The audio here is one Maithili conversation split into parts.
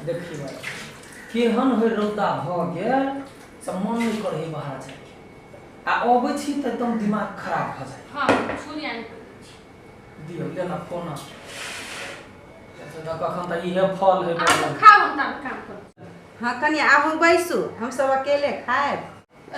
देखी भाई केहन होय रौदा भ गेल से मन नहीं करे है बाहर जाए आ अबै छी त एकदम दिमाग खराब भ जाए। हां छुरी आनि दियो लेना फोन अच्छा कखन त इहे फल है खाओ हम त काम कर। हां कनी आब हम बैसू हम सब अकेले खाएब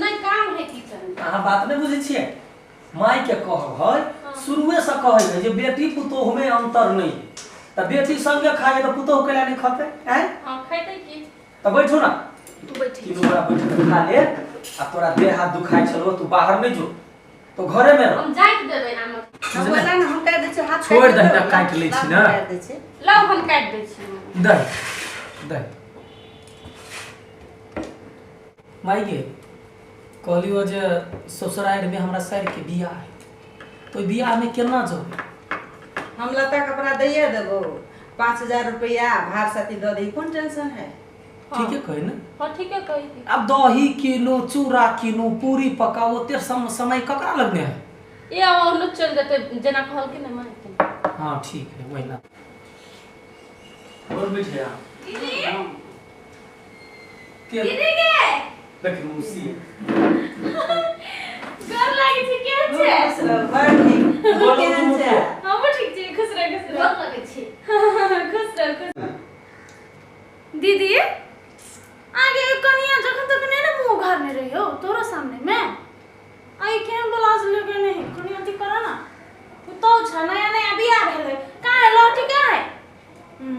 नहीं काम है किचन। अहाँ बात नहीं बुझै छियै माय के कहब है शुरुए से कहै है जे बेटी पुतोह में अंतर नहीं त बेटी संगे खाए त पुतोह के नहीं खते हैं। हां खैते की त बैठू ना तू बैठ तीनू गोरा बैठ के खा ले आ तोरा देह हाथ दुखाइ छलो तू बाहर नहीं जो तो घरे में रह। हम जाइत देबै ना हम बोला ना हम काटि दै छी हाथ छोड़ दही ना, काटि लै छी ना। काटि दै छी लाओ हम काटि दै छी दही दही माय गे कहलियो जे ससुरारि में हमरा सारि के बियाह है तो बियाह में केना जेबै? हम लता कपड़ा दैये देबो 5000 रुपया भार साथी दऽ दी कोन टेंशन है? ठीके कही ना। हां ठीके कही। अब दही कीनू चूड़ा कीनू पूरी पकाओ तेर समय ककरा लगने है? ए ओहनो चल जेते जेना कहल के ना माय। हां ठीक है वही ना और बैठे आ दीदी के दीदी के देख मौसी घर लागे छी के छै बड़ नीक बोलो केहन छै? हम ठीक छी खुश रह खुश रह गोर लागे छी खुश रह खुश। दीदी आगे कनिया जखन तक नहीं ना मुंह उघारने रही हो तोरो सामने में आई केहन ब्लाउज लेके नहीं कनिया अथी करा ना पुतौ छ नया नया बियाह भेलै काहे लौटी काहे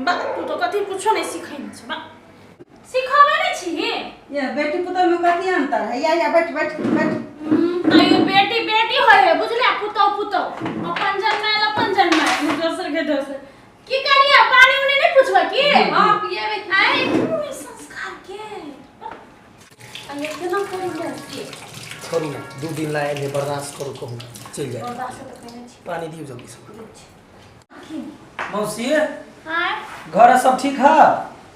बा तू तो कथी कुछो नहीं सिखै छ बा सिखाबै नहीं छी ये बेटी पुतोह में कथी अंतर है? या या बैठ बैठ बैठ। तैयो बेटी बेटी होय है बुझले पुतौ पुतौ अपन जन्मायल अपन जन्मायल दोसर के दोसर की कनिया पानी उनी नहीं पूछबा की? हां पिएबे आई कोन संस्कार के अंगे केना करू के छोड़ू ना 2 दिन ला आयल है बर्दाश्त करू कहू चल जाए बर्दाश्त त कने छी पानी दियो जल्दी से। मौसी हां घर सब ठीक है?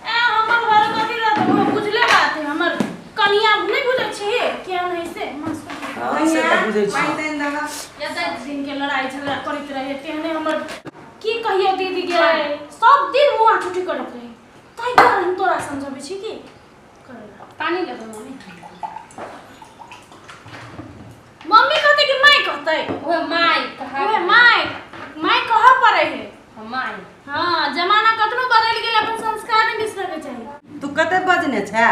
ए हमर घर कथी रहत वो बुझले बात है हमर कनिया नहीं बुझै छी केहन है से मस्त। हां से त बुझै छी पानि तानि देबा या 10 दिन के लड़ाई झगड़ा करैत रहे तेहने हमर की कहियो दीदी के सब दिन मुँह टूटी करैत रहे तै दुआरे हम तोरा समझबै छी की करैला पानी लेबै मम्मी। मम्मी कहतै कि my कहतै? ओहे my कहा ओहे my my कहऽ पड़ै है। My. हाँ जमाना कतनो बदलि गेल अपन संस्कार नहीं बिसरऽ के चाही। तू कते बजने छै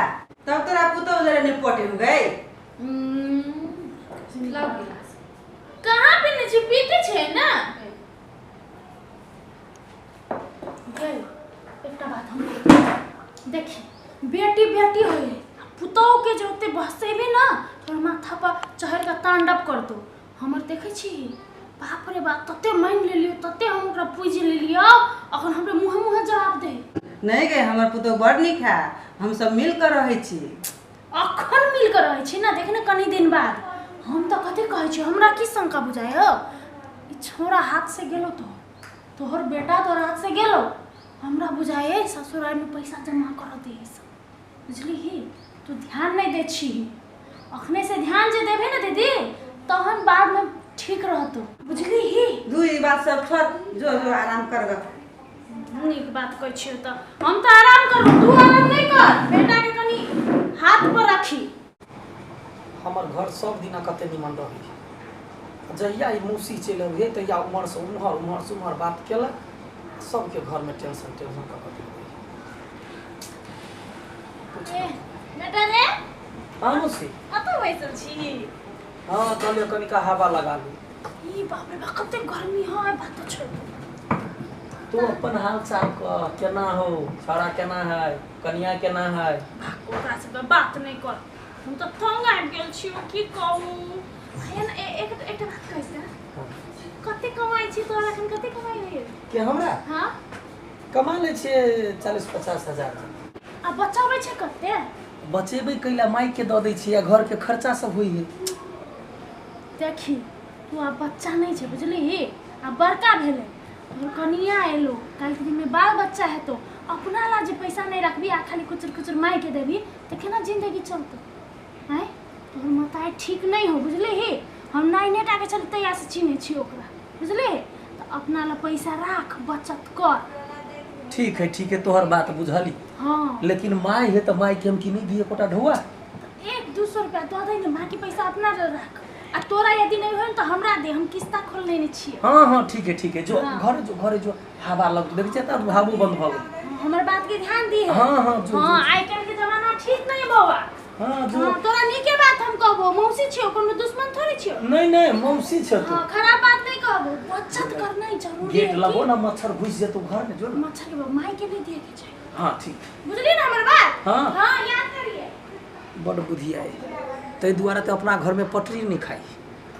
तब तोरा पुतोह जरे नहीं पटे हो गई? लाओ गिलास। कहाँ पीने छी पीते छै ना। गई एकटा बात हम देखी बेटी बेटी होय पुतोह के जे ओते बहसेबे ना तोर माथा पर चढ़ के तांडव करतो। हमर देखै छी बाप रे बाप तते मान लेलियो तते हम ओकरा पूजि लेलियो अखन हमरे मुँह मुँह जवाब दे। नहीं गई हमर पुतोह बड़ नीक है हम सब मिल कर रहै छी। अखन मिल कर रहै छी ना देख ने कनी दिन बाद हम तो कथी कहै छी हमरा की शंका बुझाय हो ई छोरा हाथ से गेलो तो तोहर बेटा तोहर हाथ से गेलो हमरा बुझाय है ससुराल में पैसा जमा कर दे सब बुझली ही तू ध्यान नहीं दे छी अखने से ध्यान जे देबे ना दीदी तहन बाद में ठीक रहतो बुझली ही। दू ई बात सब छोड़ जो जो आराम कर ग। नीक बात कहै छियै त हम त आराम करबो तू आराम नहीं कर बेटा के कनी हाथ पर राखी। हमर घर सब दिना कते निमन रहै जहिया ई मौसी चलि अबै तहिया उम्हर से उम्हर उम्हर से उम्हर बात केलक सबके घर में टेंशन टेंशन कऽ कऽ दे। बेटा रे। हाँ मौसी कतऽ बैसल छी? हाँ कहलियै कनिका हवा लगा लू। ई बाप रे बाप कते गर्मी है बात तो छोड़। तू अपन हाल चाल कह केना हो छौड़ा केना है कनिया केना है? ओकरा से बात नहीं कर हम तो तंग आबि गेल छी की कहू। एकटा बात कहै छी कते कमाइ छी तोरा अखन कते कमाइ है? के हमरा? हां कमा लै छियै 40-50 हजार। आ बचाबै छै कते? बचेबै कैला माय के दऽ दै छियै आ घर के खर्चा सब होइ है। देखी तू आब बच्चा नहीं छै बुझली आ बड़का भेलै तोहर कनिया एलो काल्हि के दिन में बाल बच्चा हेतौ अपना ला जे पैसा नहीं रखबी आ खाली कुचुर कुचुर माय के देबी तऽ केना जिंदगी चलतौ? आँय तोहर मताइ ठीक नहीं हो बुझली हम नाइने टा के चलते तहिया से चिन्है छी ओकरा बुझली तऽ अपना ला पैसा राख बचत कर। ठीक है तोहर बात बुझली। हाँ। लेकिन my है त my के हम की नहीं दिए कोटा ढुआ। 1-200 रुपया दऽ दे ने, बाकी पैसा अपना रख। आ तोरा यदि नहीं होय त हमरा दे, हम किस्ता खोल लेने छियै। हाँ हाँ ठीक है ठीक है, जो हाँ। घर जो घरे जो हवा लग देख छै त हवो बंद भ गेल। हमर बात के ध्यान दी है। हाँ हाँ जो हाँ आइ काल्हि के जमाना ठीक नहीं बौआ। हाँ जो हाँ तोरा नीके बात हम कहबो, मौसी छियो कोनो दुश्मन थोड़ी छियो। नहीं नहीं मौसी छ तू। हाँ खराब बात नहीं कहबो, बचत करना जरूरी गेट है। लगो ना मच्छर घुस जेतो घर में, जो ना मच्छर के माई के नहीं दिए के चाहिए। हाँ ठीक, बुझली ना हमर बात। हाँ हाँ याद करिए। बड़ बुद्धि आए ताहि दुआरे तऽ अपना घर में पटरी नहीं खाई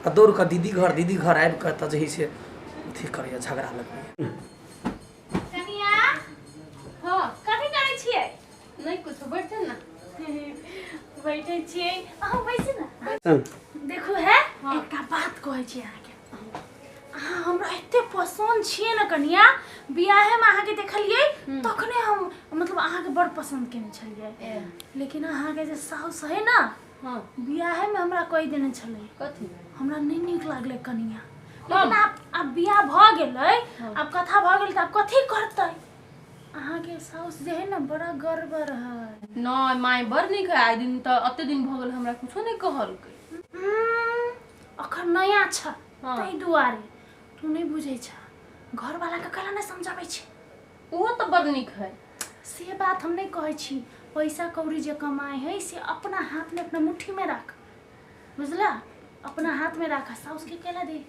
आ दौड़ कऽ दीदी घर आबि कऽ तऽ जे से अथी करैया झगड़ा लगैया। कनिया हां कथी करै छियै? नहीं कुछ, बैठे ना। बैठे छियै, अहाँ बैसू ना। देखू है एकटा बात कहै छी अहाँके, अहाँ हमरा एते पसंद छियै ने कनिया, बियाहे में अहाँके देखलियै तखने हम मतलब अहाँके बड़ पसंद केने छलियै। लेकिन अहाँके जे साउस है ना, हाँ बियाहे में हमरा कहि देने छलै कथी हमरा नहीं नीक लागलै कनिया। लेकिन आब बियाह भऽ गेलै, आब कथा भऽ गेलै तऽ आब कथी करतै? अहाँके साउस जे है ना बड़ा गड़बड़ है। नहीं my बड़ नीक है, आइ दिन तऽ अते दिन भऽ गेल हमरा कुछो नहीं कहलकै। अखन नया छ ताहि दुआरे तू नहीं बुझै छ, घरवाला के कला नहीं समझाबै छै। ओहो तऽ बड़ नीक है। से बात हम नहीं कहै छी, पैसा कौड़ी जे कमाए है से अपना हाथ में अपना मुट्ठी में राख, बुझला? अपना हाथ में राख, साउस के केला दे।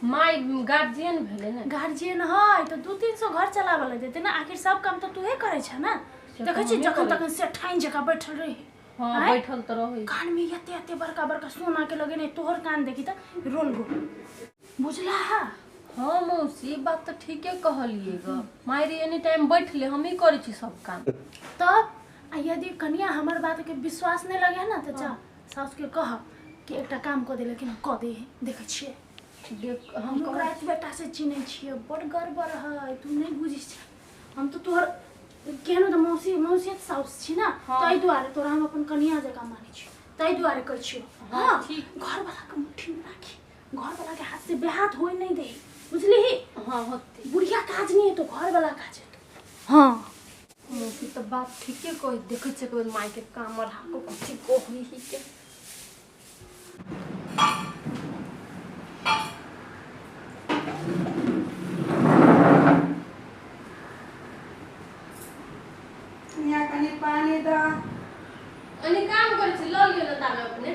My guardian भेलै ने। गार्जियन है तो 200-300 घर चलाबऽ लए देते ना, आखिर सब काम तो तूहे करै छ ना। देखै छी जखन तखन से ठाइन जकाँ बैठल रही। हाँ बैठल तऽ रहै, कान में एते एते बड़का बड़का सोना के लगेने, तोहर कान देखी तऽ रोल गो, बुझला? हाँ मौसी बात तऽ ठीके कहलिए ग, मायरी एनी टाइम बैठले हमही करै छी सब काम। तब आ यदि कनिया हमर बात के विश्वास नहीं लगे ना तऽ जा साउस के कह कि एकटा काम कऽ दे, लेकिन कऽ दे देखै छियै। देख हम ओकरा एतबेटा से चिन्है छियै, बड़ गड़बड़ है, तू नहीं बुझै छ। हम तऽ तोहर केहनो तऽ मौसी मौसी साउस छी ना, ताहि दुआरे तोरा हम अपन कनिया जकाँ मानै छी, ताहि दुआरे कहै छियौ। हाँ घरवाला के मुट्ठी में राखी, घरवाला के हाथ से बेहाथ होय नहीं दे, बुझलिही? हाँ होते, बुढ़िया काज नहीं हेतौ, घरवाला काज हेतौ। हाँ मौसी तऽ बात ठीके कहि, देखै छियै कभी माय के काम हाको कथी कहै ही के। कनिया कनि पानी द। अनि काम करै छी लऽ लियौ ने ताबे अपने।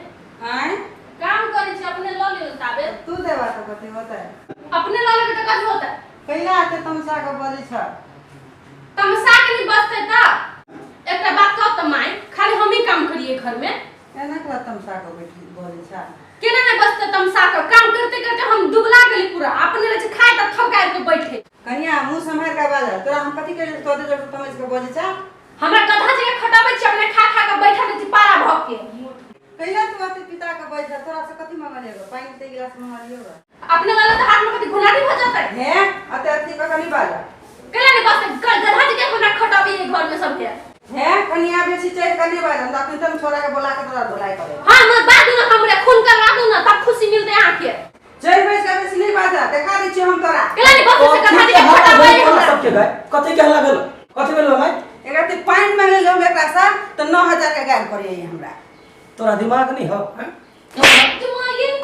आँय काम करै छी अपने लऽ लियौ ने ताबे। तू देबा तऽ कथी होतै? अपने लऽ लेबै तऽ कथी होतै? कैला एते तमसा के बजै छ? तमसा के नहीं बजतै तऽ एकटा बात कहत तऽ my, खाली हमही काम करियै घर में। एना केला तमसा के बैठी बजै छ? केना नहीं बजतै तमसा के? काम करते करते हम दुबला गेली पूरा, अपने रहै छै खाय तऽ थकाय के बैठे। कनिया मुँह सम्हारि के बाज, तोरा हम कथी कहियै तोरे जब तमस के बजै छ? हमरा गधा जकाँ खटाबै छी, अपने खा खा के बैठल रहै छी पारा भऽ के। कैला तू अते पिता के बैठ, तोरा से कथी मंगलियो? पानी के गिलास मंगलियो? अपने वाला तऽ हाथ में कथी घुनारी भऽ जेतै? हे अते अथी कऽ कनि बाज। कैला नहीं बजतै? गधा जकाँ हमरा खटाबै घर में सबके। हे कनिया बेसी चढ़ि कऽ नहि बाज, हम तऽ अखन तक छोरा के बोला के तोरा धोलाइ करे। हाँ मत बाजू ना, हमरा खून करवा दू ना तब खुशी मिलतै अहाँके। चढ़ि बैस के बेसी नहि बाज, देखा दै छियौ हम तोरा। कैला नहीं बजतै से गधा जकाँ खटाबै हमरा सबके गए कथी के हल्ला भेल? कथी भेल my? एकरा ते पानि मांगल हम एकरा से तऽ 9000 के गारि करैया हमरा। तोरा दिमाग नहीं हो?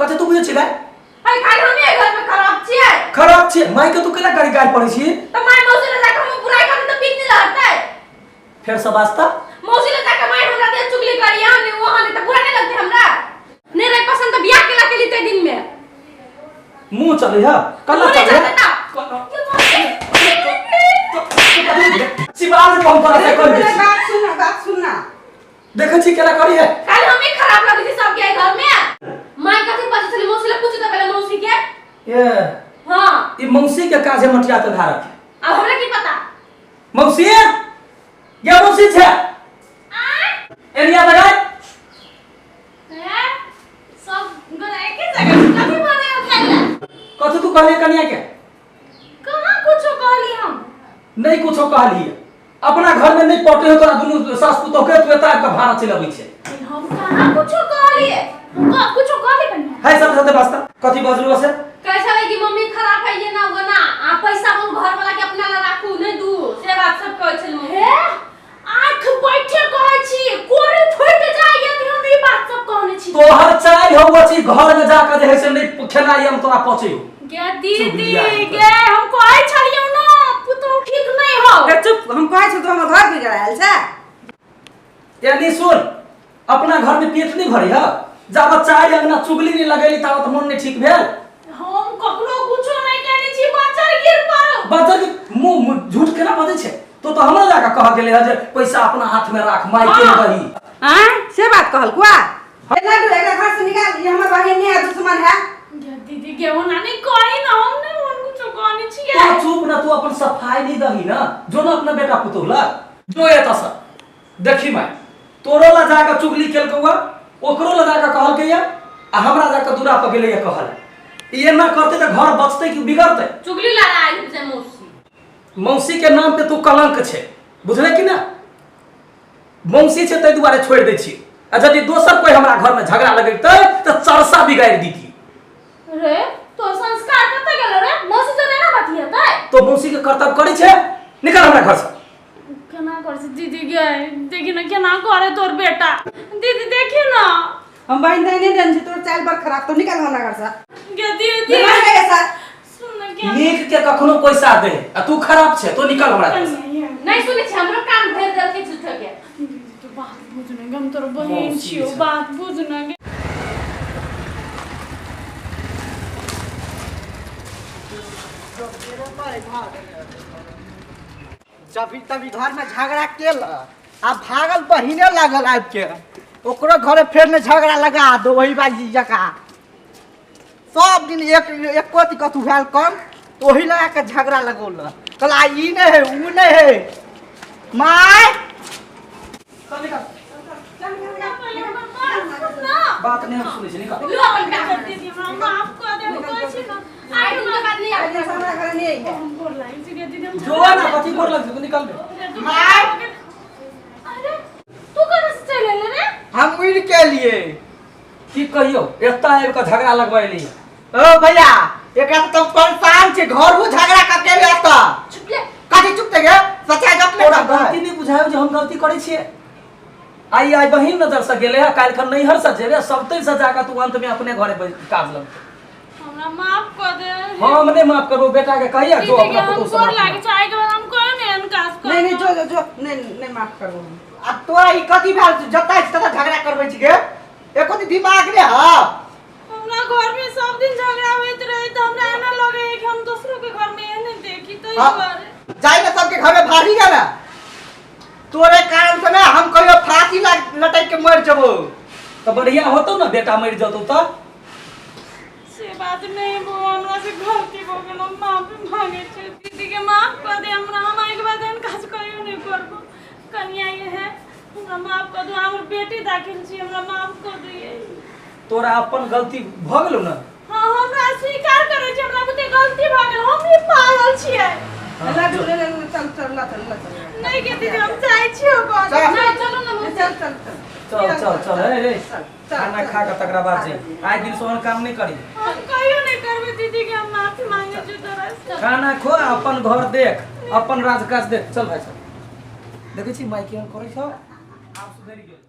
कथी तू बुझै छी गाय? अरे खाली हमे घर में खराब छियै। खराब छियै? My के तू केना गारि गारि पड़ै छी? तऽ my मौसी लग जाके हम बुराई करबै तऽ पीट नहीं लहतै। फेर से वास्ता? मौसी लग जाके my हमरा दे चुगली करी यहाँ ने वहाँ ने तऽ बुरा नहीं लगतै हमरा? नहीं रहे पसंद तऽ बियाह केला केली ते दिन में। मुँह चलै है कला चलै है। सिवाज हम तोरा से कर दे। बात सुन ना, बात सुन ना, देखै छी केना करी है। खाली हमे खराब लगै छै सबके घर में। My कथी बजै छलै मौसी लग पूछू तऽ पहिले मौसी के। ए हाँ ई मौसी के काज है मटिया ते धारक। अब हमरा की पता? मौसी ये मौसी छै एरिया लगाय हैं सब गोरा एके जगह कथी बने खाइला? कथी तू कहलियै कनिया के? कहाँ कुछो कहली हम? नहीं कुछो कहलियै, अपना घर में नहीं पटे हो तोरा दुनू सास पुतोह के, तू एता आबि के भाड़ा चलि अबै छै। हम कहाँ कुछो कहलियै? हम कुछो कहली कनिया? है सब साथे वास्ता कथी बजलू से? कैसा है कि मम्मी खराब है ये ना वो ना, आ पैसा वो घर वाला के अपना ला राखू नहीं दू, से बात सब कहै छल मम्मी। हे आज कहू छी घर में जाके जे है से नहीं खेनाइ हम तोरा पचैयो। गे दीदी गे हम कहै छलियौ न पुतौ ठीक नहीं हो। ए चुप, हम कहै छी तो हमर घर बिगड़ायल छै। यानी सुन, अपना घर में पेट नहीं भरी है, जाबत चारि अंगना चुगली नहीं लगेली ताबत मन नहीं ठीक भेल। हम ककरो कुछो नहीं कहने छी, बाजर गिर पड़ो। बाजर के मुंह झूठ केना बजै छै? तो हमरा जाके कह गेले है जे पैसा अपना हाथ में राख, माय के दही। हां से बात कहल कुआ। लड्डू एकरा घर से निकाल, ये हमर बहिन नहीं है, दुश्मन है। गे दीदी गे ओना नहीं कही ना, हम नहीं हम कुछो कहने छियै। तो चुप ना, तू अपन सफाई नहीं दही ना, जो ना अपना बेटा पुतोह ला जो एता सर देखी माय तोरो ला जाके चुगली केलकौआ, ओकरो ला जाके कहलकैया आ हमरा जाके दूरा पर गेलैया कहल। ई एना करते त घर बचते कि बिगड़ते? चुगली लड़ाई जे मौसी, मौसी के नाम पे तू कलंक छे, बुझले कि ना? मौसी छे तै दुआरे छोड़ दै छी, आ यदि दोसर कोई हमरा घर में झगड़ा लगेतै त चरसा बिगाड़ दीती। रे तो संस्कार कत गेल रे? मौसी जने ना बतियतै तो मौसी के कर्तव्य करै छे, निकल हमरा घर से। केना कर से दीदी गे, देखी ना केना करे तोर बेटा। दीदी देखी ना हम बहिन नहीं नहीं देन छी, तोर चाल बड़ खराब, तो निकल हमरा घर से। गे दीदी निकल गए सर। सुन ना के नीक के कखनो पैसा दे आ तू खराब छे तो निकल हमरा घर से। नहीं सुनै छी हमरो कान भरि देलकै झूठ के। दीदी तो बात बुझ ना, हम तोर बहिन छियो, बात बुझ ना। जब तभी घर में झगड़ा केल आ भागल बहिने लागल आबि के ओकरो घरे फेर ने झगड़ा लगा दो वही बाजी जका। सब दिन एक एको कथू भेल कम तो वही लगा के झगड़ा लगौल। कल आ ई नहीं है ऊ नहीं है my बात नहीं हम सुनै छी, निकल। लो अपन काम। दीदी हमरा माफ कर दे, कहै छी ना आई तुम बात नहीं आज हमरा घर नहीं है। हम गोर लागै छी गे दीदी, हम जो ना कथी गोर लग निकल बे। My अरे तू कहाँ से चल एले रे? हम उड़ के लिए की कहियो एता आबि के झगड़ा लगबैली। ओ भैया एकरा तो परेशान छे, घर वो झगड़ा कर के एता। चुप ले। कथी चुप ते गे? सच्चाई गप तोरा नहीं गलती नहीं बुझायो जे हम गलती करै छियै। आई आई बहिन नजर से गेले है, काल्हि खन नैहर से जेबे सबते से जाके तू अंत में अपने घरे काज लगतै। हमरा माफ कर दे। हम नहीं माफ करबो बेटा के, कहिया जो दीदी के अपना हम पुतोह से गोर माफ लागै छै, आइ के बाद हम कहियो नहीं एहन काज करब। नहीं नहीं जो जो जो नहीं नहीं माफ करबो। आ तोरा ई कथी भेल जता तता झगड़ा करबै छी गे? एको दिन दिमाग ने ह। हमरा घर में सब दिन झगड़ा होइत रहे त हमरा एना लगे है कि हम दोसरो के घर में एहने देखी तै दुआरे जाई ना सबके घर में भारी गेला। तोरे कारण से ना हम कहियो फांसी लटक के मर जबो। तो बढ़िया होतो ना बेटा मर जतो त। से बात नहीं बो, हमरा से गलती हो गेल, हम माफी मांगे छी दीदी के, माफ कर दे हमरा। हम आइ के बाद एहन काज कहियो नहीं करबो। कनिया ये है हमरा माफ कर दो, हमर बेटी दाखिल छी, हमरा माफ कर दिए। तोरा अपन गलती भ गेलौ ना? हां हमरा स्वीकार करै छी, हमरा बुते गलती भ गेल, हम भी पागल छियै। लड्डू ले ले चल चल ला चल ला चल। नहीं के दीदी हम चाहे छियो घर। नहीं चलो ना मौसी। चल चल चल चल चल चल ए रे चल चल खाना खा के तकरा बाद जाई, आइ दिन सोहन काम नहीं करी। हम कहियो नहीं करबे दीदी के, हम माफी मांगे छी तोरा से। खाना खो, अपन घर देख, अपन राजकाज देख। चल भाई चल। देखै छी माय केहन करै छौ, आब सुधरि गेल।